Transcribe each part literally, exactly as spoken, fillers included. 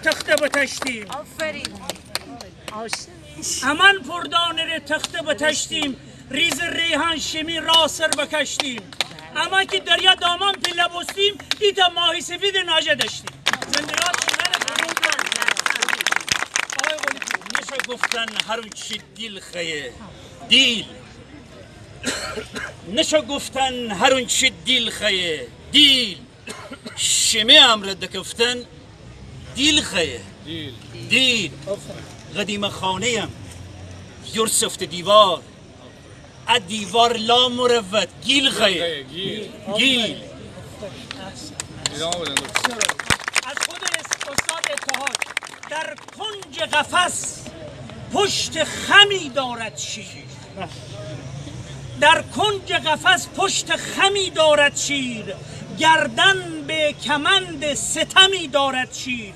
تخته بتشتیم. آفرین. امأن پردانٚ ره تخته بتشتیم، ریزٚ ریحان شیمی راه سر بکشتیم. اما کی دریا دامأن پیله بوستیم، ایتأ ماهی سفیدٚ ناجه دشتیم. زندگان شمره. آقای قلی. نشه گفتن هر اونچی دیل خوأیه، دیل. نشه گفتن هر اونچی دیل خوأیه، دیل. شیمی امرأ دکفتن دیل خوأیه. دیل. دیل. قدیمه خانه‌یم، یورسفته دیوار. ا دیوار لامروت گیل خوأیه. گیل. گیل. ادامه بدن، دکتر. از خود اس-، استاد ابتهاج. در کنج قفس پشت خمی دارد شیر. در کنج قفس پشت خمی دارد شیر، گردن به کمند ستمی دارد شیر.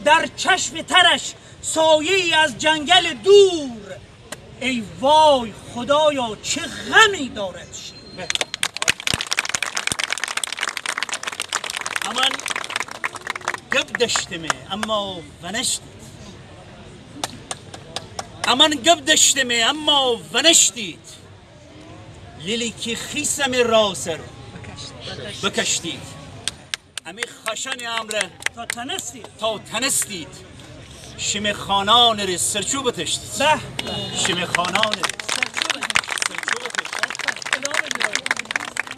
در چشم ترش سایه‌ای از جنگل دور، ای وای خدایا چه غمی دارد شیر. امأن گب دشتمه اما ونشتید. امأن گب دشتمه اما ونشتید. لیلی کی خیسمه راه سر بکشتید. امی خاشانٚ امرأ تا تنستید. تا تنستید. شیمی خانانٚ ره سرچوب بتشتید. به. شیمی خانانٚ ره.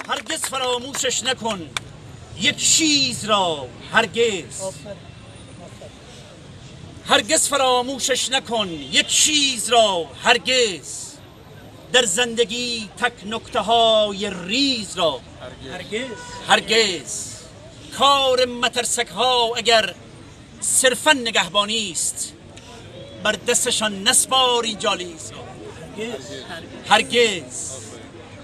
هرگز فراموشش نکن یک چیز را، هرگز. هرگز فراموشش نکن یک چیز را، هرگز. در زندگی تک نکته‌های ریز را. هرگز. هرگز. کار مترسک‌ها اگر صرفاً نگهبانی است، بر دستشان نسپار این جالیز را. هرگز. هرگز.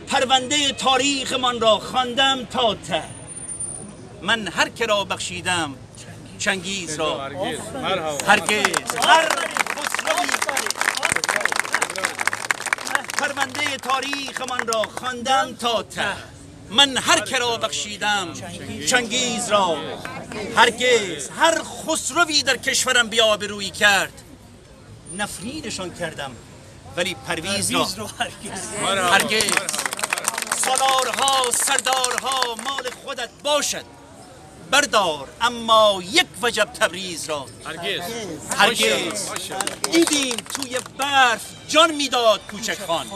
پروندهٔ تاریخمان را خواندم تا ته. من هر که را بخشیدم چنگیز را. هرگز. مرحبا. هرگز. هر خسروی. پروندهٔ تاریخمان را خواندم تا ته. من هر که را بخشیدم چنگیز را. هرگز. هر خسروی در کشورم بی‌آبرویی کرد، نفرینشان کردم، ولی پرویز را. پرویز را هرگز. هرگز. سالارها، سردارها، مال خودت باشد، بردار، اما یک وجب تبریز را. هرگز. هرگز. دیدیم توی برف جان می‌داد کوچک خان.